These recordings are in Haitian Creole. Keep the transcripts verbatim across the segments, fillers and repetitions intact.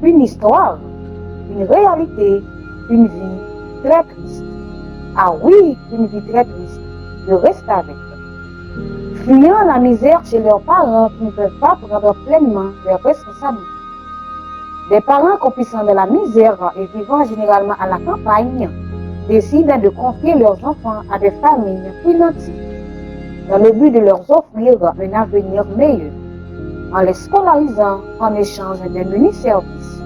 Une histoire, une réalité, une vie très triste. Ah oui, une vie très triste. Je reste avec. Fuyant la misère chez leurs parents qui ne peuvent pas prendre pleinement leurs responsabilités. Des parents croupissant dans la misère et vivant généralement à la campagne décident de confier leurs enfants à des familles plus nanties dans le but de leur offrir un avenir meilleur en les scolarisant en échange d'un menu service.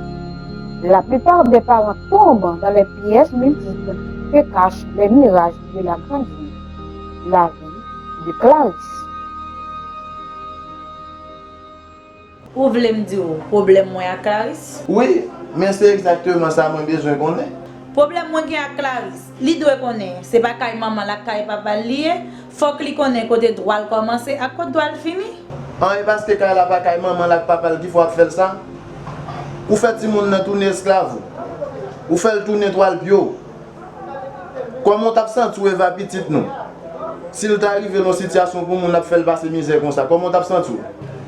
La plupart des parents tombent dans les pièges multiples que cachent les mirages de la grande vie, la vie de Clarisse. Ou vle m di w pwoblèm mwen ak Clarisse? Wi, men se egzakteman sa mwen bezwen konnen. Pwoblèm mwen gen ak Clarisse, li dwe konnen se pa kay manman l ak kay papa l li ye, fòk li konnen kote dwa l kòmanse ak kot dwa l fini. An e paske kay la pa kay manman l ak papa l ki fè w ap fè l sa? Ou fè timoun nan tounen esklav ou. Ou fè l tounen twal pye w. Kòman w t ap santi w Eva pitit nou? Si l ta rive nan yon sitiyasyon pou moun ap fè l pase mizè konsa, kòman w t ap santi w?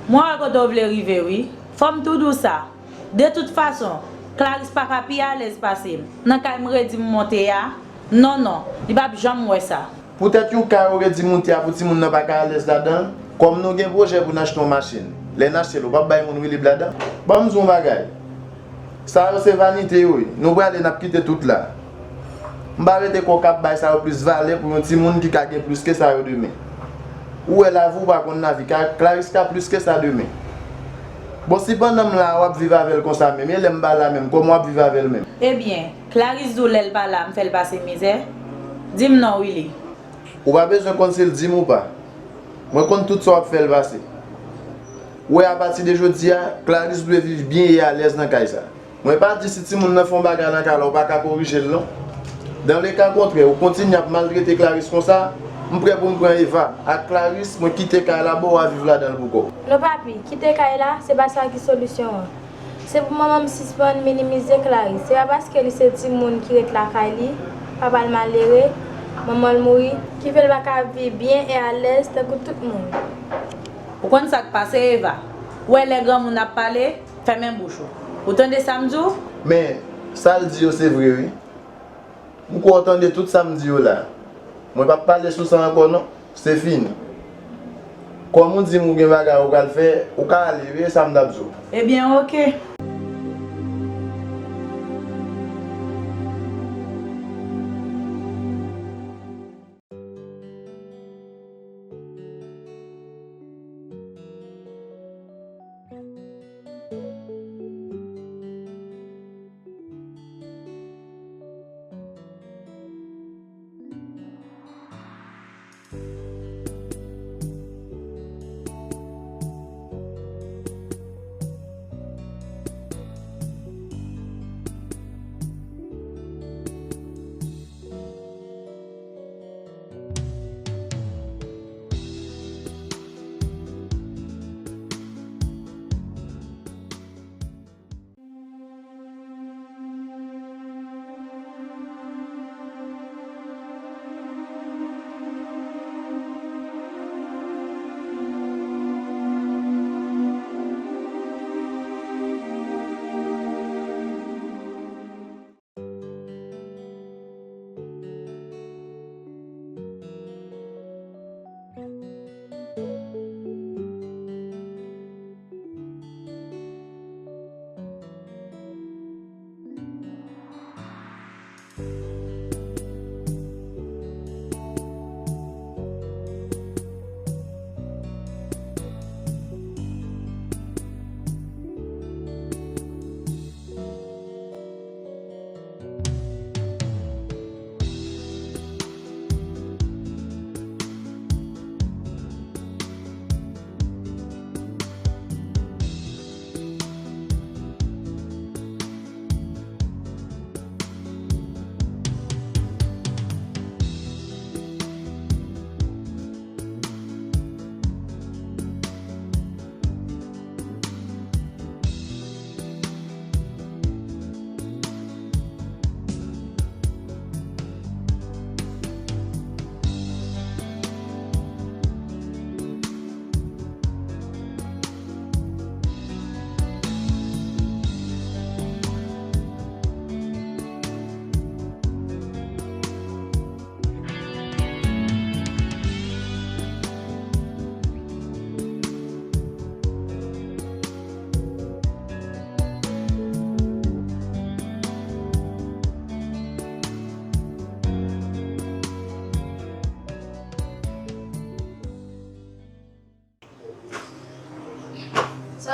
Mwen wè kote w vle rive wi. Fò m tou di w sa. De tout fason, Clarisse pa ka pi alèz pase m. Nan kay m redi m monte a, non non, li p ap janm wè sa. Poutèt yon kay ou redi moute a pou timoun nan pa ka alèz ladan l, kòm nou gen pwojè pou n achte yon machin, lè n achte l ou p ap bay moun Wilib ladan? Ban m di w yon bagay, sa yo se vanite yo ye, nou prale n ap kite tout la. M pa rete kwè w kab bay sa yo plis valè pou yon timoun ki ka gen plis ke sa yo demen. Ou wè lavi w pa konn lavi, Clarisse ka plis ke sa demen. Bon si pandan m la a w ap viv avè l konsa menm, e lè m pa la menm kòman w ap viv avè l menm? Ebyen, Clarisse di w lè l pa la m fè l pase mizè? Di m non Willy. Ou pa bezwen konn si l di m ou pa. Mwen konn tout sa w ap fè l pase. Ou wè apati de jodi a, Clarisse dwe viv byen e alèz nan kay sa. Mwen pa di si timoun nan fè yon bagay nan kay la ou pa ka korije l non. Dans le cas contraire ou kontinye ap maltrete Clarisse konsa, m prè pou m pran Eva ak Clarisse mwen kite kay la ba w a viv ladan l pou kò w. Non papi, kite kay la, se pa sa ki solisyon an. Se pou manman m sispann minimize Clarisse. Se pa paske li se timoun ki ret lakay li, papa l malere, manman l mouri, ki fè l pa ka viv byen e alèz tankou tout moun. Ou konn sa k pase Eva? Ou wè lè granmoun ap pale, fèmen bouch ou. Ou tande sa m di w? Men, sa l di yo se vre wi. M kwè w tande tout sa m di yo la. Mwen p ap pale sou sa ankò non. Se fini. Kòm ou di m ou gen bagay ou pral fè, ou ka ale wi, e sa m t ap di w. Ebyen, oke.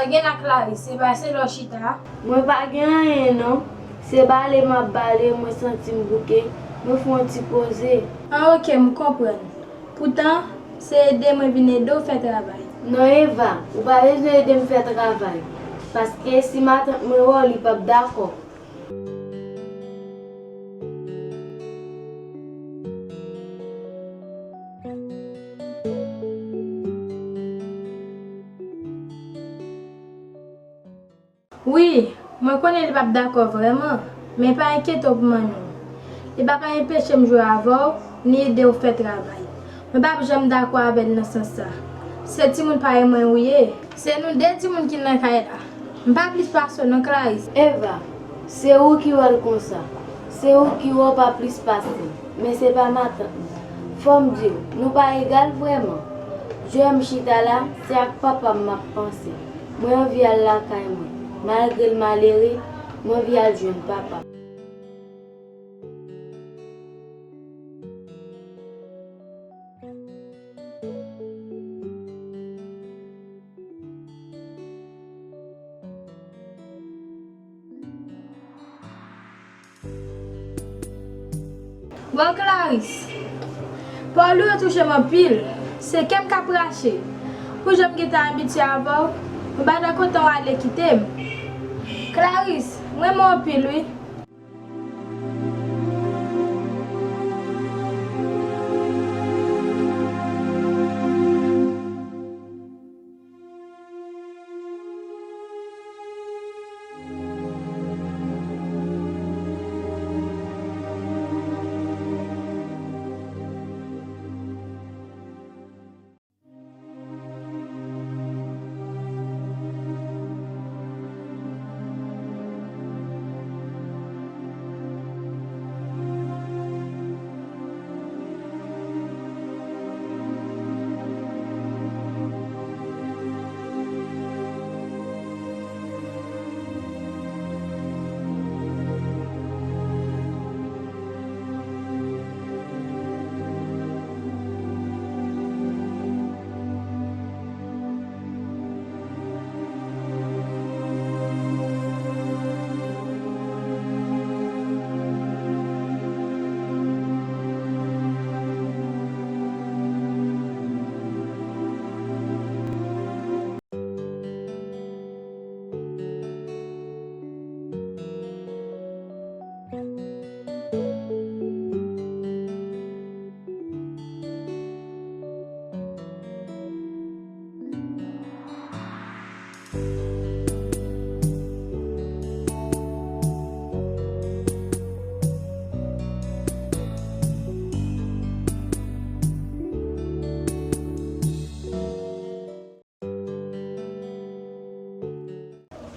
Sa gen la Clarice, se pa se lè w chita. Mwen pa gen anyen non. Se bale m ap bale, mwen santi m bouke, mwen fè yon ti poze. Ah, ok, m konprann. Poutan, se ede mwen vin ede w fè travay. Non Eva, ou pa bezwen ede m fè travay. Paske si matant mwen wè w, li p ap dakò. Wi, mwen konnen li p ap dakò vrèman, men pa enkyete w pou manmi w. Li pa ka enpeche m jwe avè w, ni ede w fè travay. Mwen p ap janm dakò avè l nan sans sa. Se timoun parèy mwen ou ye. Se nou de timoun ki nan kay la. M pa plis pase w non, Clarice. Eva, se ou ki wè l konsa. Se ou ki wè w pa plis pase m. Men se pa matant mwen. Fò m di w, nou pa egal vrèman. Jan m chita la, se ak papa m m ap panse. Mwen anvi al lakay mwen. Malgre l malere, mwen anvi al jwenn papa m. Bon, Clarice, pawòl ou yo touche m anpil. Se kè m k ap rache. Pou jan m gentan abitye avè w, mwen pa ta kontan w ale kite m. Clarice, m renmen w anpil, wi.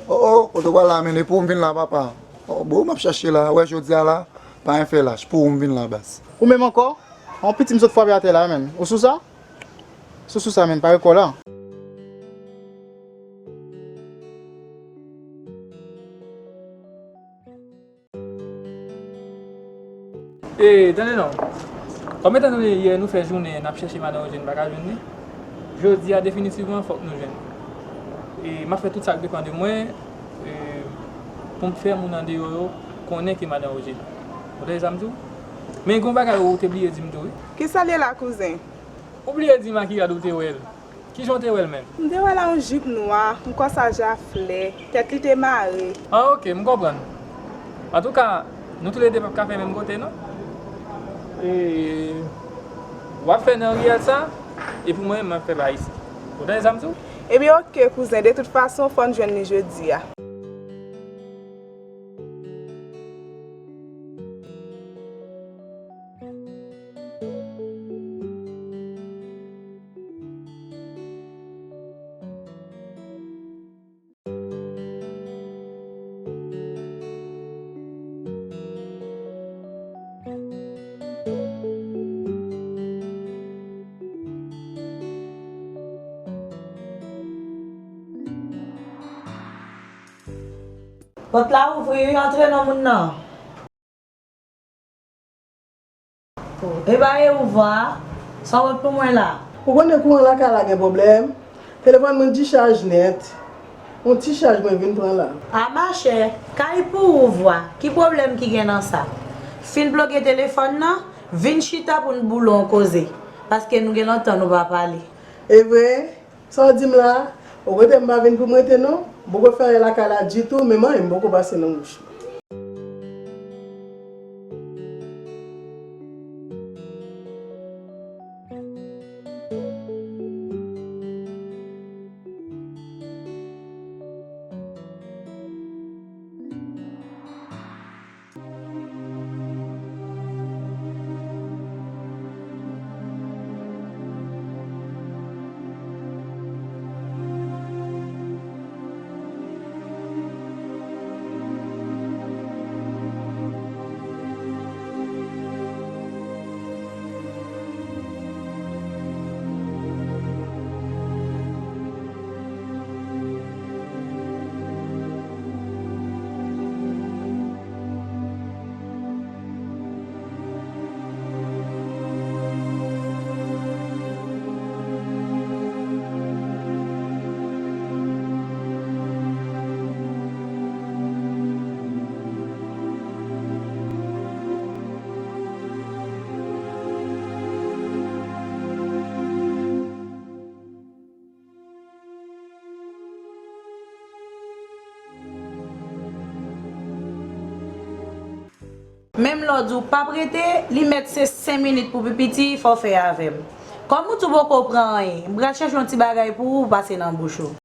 Oh, oh, kote w pral la, men? E pou m vin la, papa. Oh, bon, m ap chèche la. Wè, jodi a la, pa gen fè lach. Pou m vin la, baz. Ou menm ankò? On piti m sot frape atè la, menm. Ou sou sa? Sou, sou sa, menm, pare kò w la. E, tande non. Kòm etan done yè nou fè jounen n ap chèche madan Eugène, n pa ka jwenn li, jodi a definitivman fòk nou jwenn. E m ap fè tout sa k depann de mwen, e, pou m fè moun andeyò yo konnen ke madan Eugène. Ou tande sa m di w? Men gen yon bagay ou te bliye di m tou, wi. Kisa l ye la, kouzen? Ou bliye di m a ki rad ou te wè l. Kijan w te wè l menm? M te wè l ak yon jip nwa, yon kòsaj a flè, tèt li te mare. Ah, ok, m konprann. Antouka, nou toulede p ap ka fè menm kote, non. E, w ap fè nan riyèl sa, epi mwen, m ap fè pa isi. Ou tande sa m di w? Ebyen, ok, kouzen, de tout fason, fò n jwenn li jodi a. Pòt la ouvri wi, antre non moun nan. Oh, e ba e ou vwa, sa w wè pou mwen la? Ou konnen kouran lakay la gen pwoblèm? Telefòn mwen dichaj nèt. Yon ti chaj mwen vin pran la. A machè, kay pou ou vwa, ki pwoblèm ki gen nan sa? Fin ploge telefòn nan, vin chita pou n boule yon koze, paske nou gen lontan nou pa pale. E vre? Sa w di m la? Ou rete m pa vin pou m rete non. M poko fè anyen lakay la ditou, menm anyen m poko pase nan bouch mwen. Menm lè w di w p ap rete, li mèt se senk minit pou pi piti, fò w fè avè m. Kòm ou di w poko pran anyen, m pral chèche yon ti bagay pou ou pase nan bouch ou.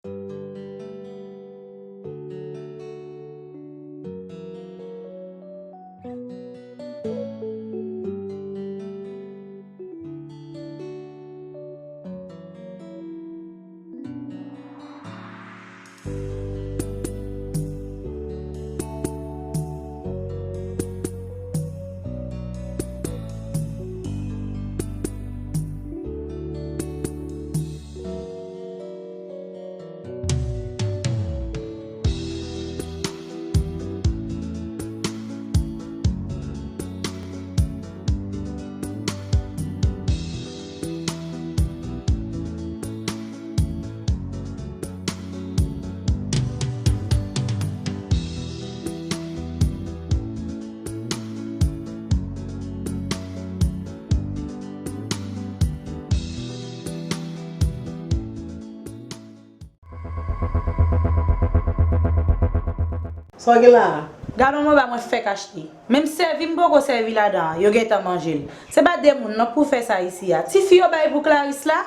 Sa w gen la a? Gad yon moba mwen fèk achte. Menm sèvi m poko sèvi ladan an, yo gentan manje l. Se pa de moun non k pou fè sa isi a. Tifi yo bay pou Clarice la,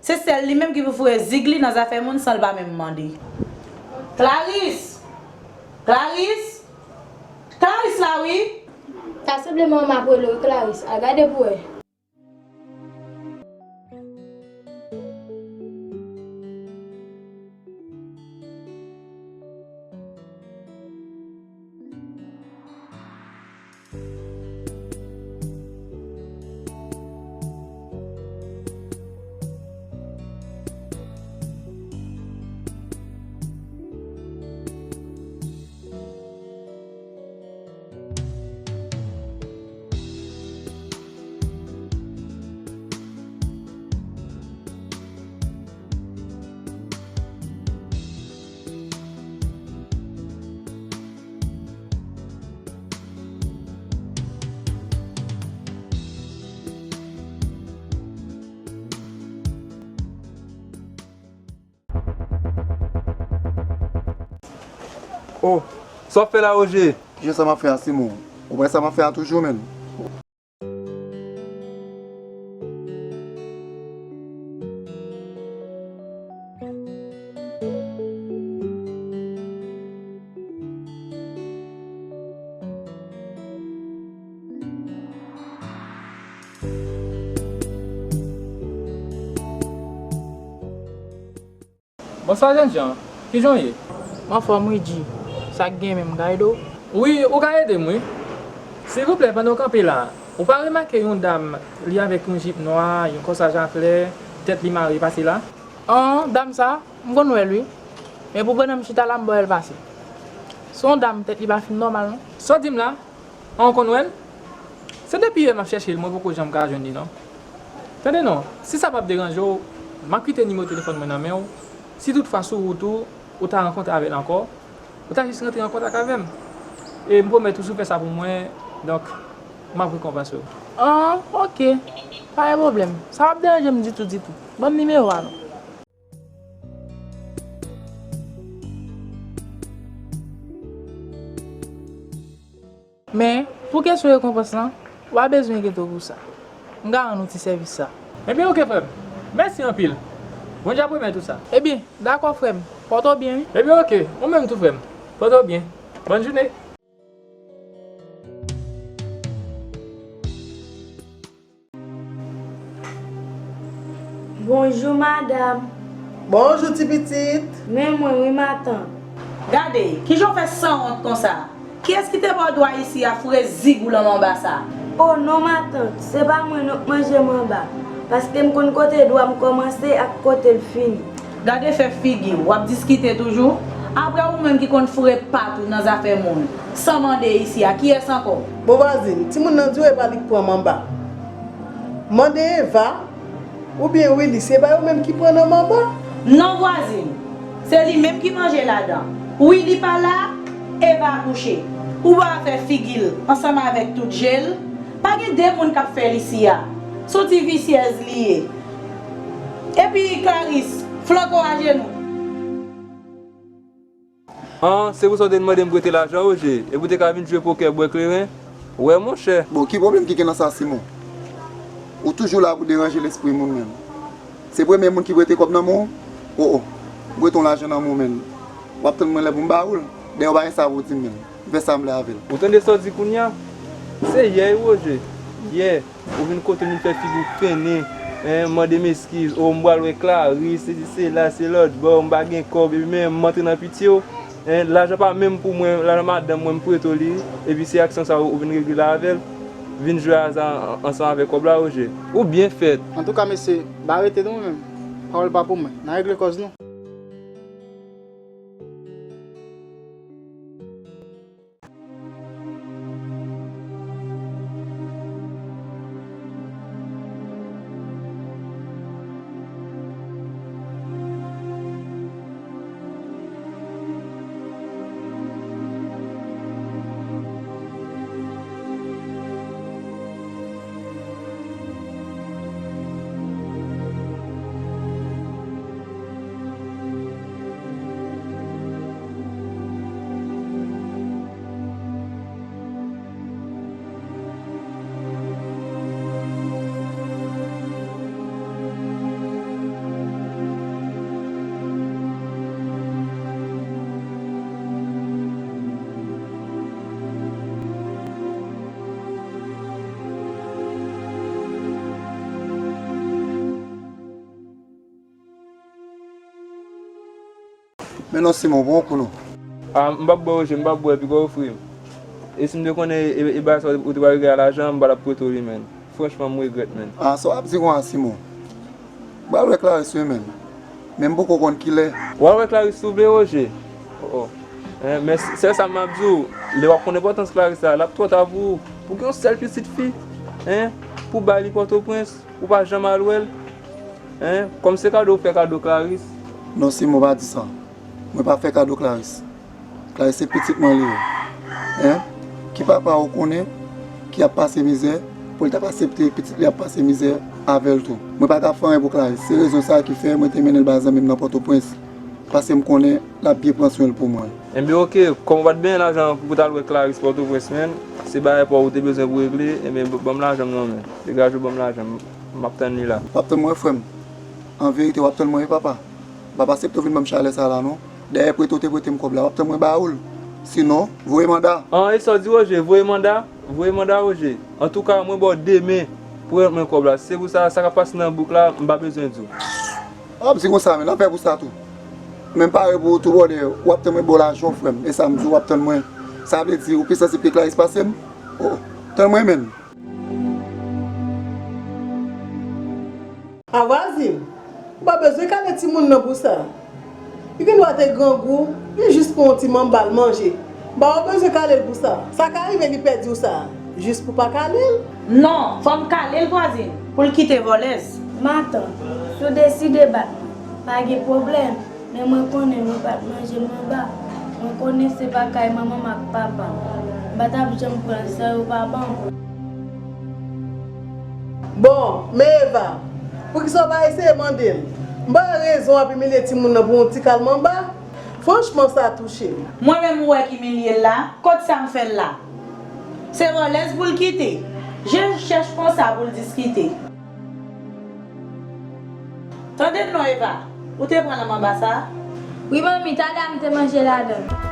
se sèl li menm ki pou foure zig li nan zafè moun san l pa menm mande. Clarice! Clarice! Clarice la wi! Ta sanble manman m ap rele w wi Clarice, al gade pou w wè. Oh, sa w ap fè la, Roger? Kijan sa m ap fè a, Simon? Ou wè sa m ap fè a toujou, menm? Bonswa jènjan, kijan w ye? M anfòm wi Dji. Sa k gen menm, m ka ede w? Wi, ou ka ede m wi. Silvouplè, pandan w kanpe la, ou pa remake yon dam, li avèk yon jip nwa, yon kòsaj a flè, tèt li mare pase la? An, dam sa, m konn wè l wi. Men pou pandan m chita la, m ba w wè l pase. Se yon dam tèt li pa fin nòmal non. Sa w di m la? An, w konn wè l? Se depi yè m ap chèche l, mwen poko janm ka jwenn li non. Tande non, si sa p ap deranje w, m a kite nimewo telefòn mwen nan men w. Si toutfwa sou wout ou, ou ta rankontre avè l ankò, ou ta jis rantre an kontak avè m. E m pwomèt ou, si w fè sa pou mwen, donk, m ap rekonpanse w. An, oke. Pa gen pwoblèm. Sa p ap deranje m ditou, ditou. Ban m nimewo a non. Men, pou kesyon rekonpans lan, w a bezwen enkyete w pou sa. M ka rann ou ti sèvis sa. Ebyen, oke, frè m. Mèsi anpil. Bondye ap remèt ou sa. Ebyen, dakò, frè m. Pòte w byen, wi. Ebyen, oke. Ou menm tou, frè m. Pòte w byen. Bòn jounen. Bonjou, madanm. Bonjou, ti pitit. Men mwen, wi, matant. Gade, kijan w fè sanwont konsa? Kiyès ki te ba w dwa isi a foure zig ou lan manba sa? O non, matant, se pa mwen non k manje manba, paske m konn kote dwa m kòmanse ak kote l fini. Gade fè figi w, w ap diskite toujou? Apre ou menm ki konn foure pat ou nan zafè moun, san mande isi a, kiyès ankò? Bon vwazin, timoun nan di w e pa li k pran manba. Mande Eva, oubyen Willy, se pa yo menm ki pran nan manba? Non vwazin, se li menm ki manje ladan. Willy pa la, Eva akouche. Ou pa fè figi l ansanm avèk tout je l. Pa gen de moun k ap fè l isi a. Se yon ti visyèz li ye. Epi Clarice, flanke w ajenou. An, se pou sa w te mande m prete lajan, Roger, epi w te ka vin jwe pokè, bwè kleren? Wè, monchè. Bon, ki pwoblèm ki gen nan sa, Simon? Ou toujou la pou deranje lespri moun, menm. Se premye moun ki prete kòb nan men w? O, o. M prete yon lajan nan men w, menm. W ap tann mwen lè pou m ba ou l? Dayè, w pa gen sa pou w di m, menm. M fè sa m vle avè l. Ou tande sa w di kounye a? Se yè, wi, Roger. Yè. Ou vin kote m, vin fè figi w fennen, en, mande m eskiz, o, m pral wè Clarice, sesi, sela, se lòtbò, m pa gen kòb, epi men m antre nan pitye w, en, lajan pa menm pou mwen, lajan madanm mwen, m prete w li, epi se aksyon sa ou, ou vin regle la avè l, vin jwe aza an-, ansanm avèk kòb la, Roger. Ou byen fèt. Antouka, mesye, ba rete nou menm. Pawòl pa pou mwen. N a regle kòz nou. Men non, Simon, pran yon kou non. A, m p ap bwè, Roger, m p ap bwè, piga w ofri m. E si m te konnen e, e bagay sa ou te pral regle a lajan, m pa t ap prete w li, menn. Franchman, m regrèt, menn. A, sa w ap di konsa, Simon? M pral wè Clarice, wi, menn. Men m poko konn kilè. W al wè Clarice si w vle, Roger. O, o. En, men s-, sèl sa m ap di w, lè w ap konn enpòtans Clarice la, l ap twò ta pou ou. Pou gen yon sèl pitit fi, en, pou w bay li Pòtoprens, ou pa janm al wè l. En, kòm se kado w fè kado Clarice. Non, Simon, pa di sa. Mwen pa fè kado Clarice. Clarice se pitit mwen li ye. En? Ki papa ou konnen ki ap pase mizè pou l t ap aksepte pitit li ap pase mizè avè l tou? Mwen pa ka fè anyen pou Clarice. Se rezon sa a ki fè mwen te mennen l ba zanmi m nan Pòtoprens. Paske m konnen l ap byen pran swen l pou mwen. Enben, oke, kòm ou pa t benyen lajan pou w t al wè Clarice Pòtoprens, menn, se bagay pa w ou te bezwen pou regle, enben, ban m lajan m non, menn. Degaje w, ban m lajan m, m ap tann li la. W ap tann mwen, frè m? An verite, w ap tann mwen, wi, papa. M p ap aksepte w vin ban m chalè sa la, non. Dayè, prete w te prete m kòb la, w ap tann mwen ba ou l. Sinon, voye manda. An, e sa w di, Roger, voye manda? Voye manda, Roger. Antouka, mwen ba w demen pou w remèt mwen kòb la. Si se pou sa, sa k ap pase nan bouk la, m pa bezwen di w. W ap di konsa, men n ap fè pou sa tou. Men m pare pou ou tou, brother. W ap tann mwen ba w lajan w, frè m. E sa m di w, w ap tann mwen. Sa vle di, ou pi sansib ke Clarice pase m? O, o. Tann mwen, menn. A vwazin, ou pa bezwen kale timoun nan pou sa. Li gendwa te grangou, li jis pran yon ti manba l manje. M pa wè w bezwen kale l pou sa. Sa ka rive li pèdi w sa, jis pou w pa kale l. Non, fò m kale l vwazin, pou l kite vòlèz. Matant, si w deside bat mwen, pa gen pwoblèm. Men mwen konnen mwen pa t manje m anba. Mwen konnen se pa kay manman m ak papa m. M pa t ap janm pran l san yo pa ban m. Bon, men Eva, poukisa w pa eseye mande l? M pa wè rezon w ap imilye timoun nan pou yon ti kal manba. Franchman, sa touche m. Mwen menm ou wè k imilye l la, kot sa m fè l la? Se vòlèz pou l kite. Je chèch konsa pou l diskite. Tande non Eva, ou te pran nan manba sa? Wi manmi, talè a m te manje ladan l.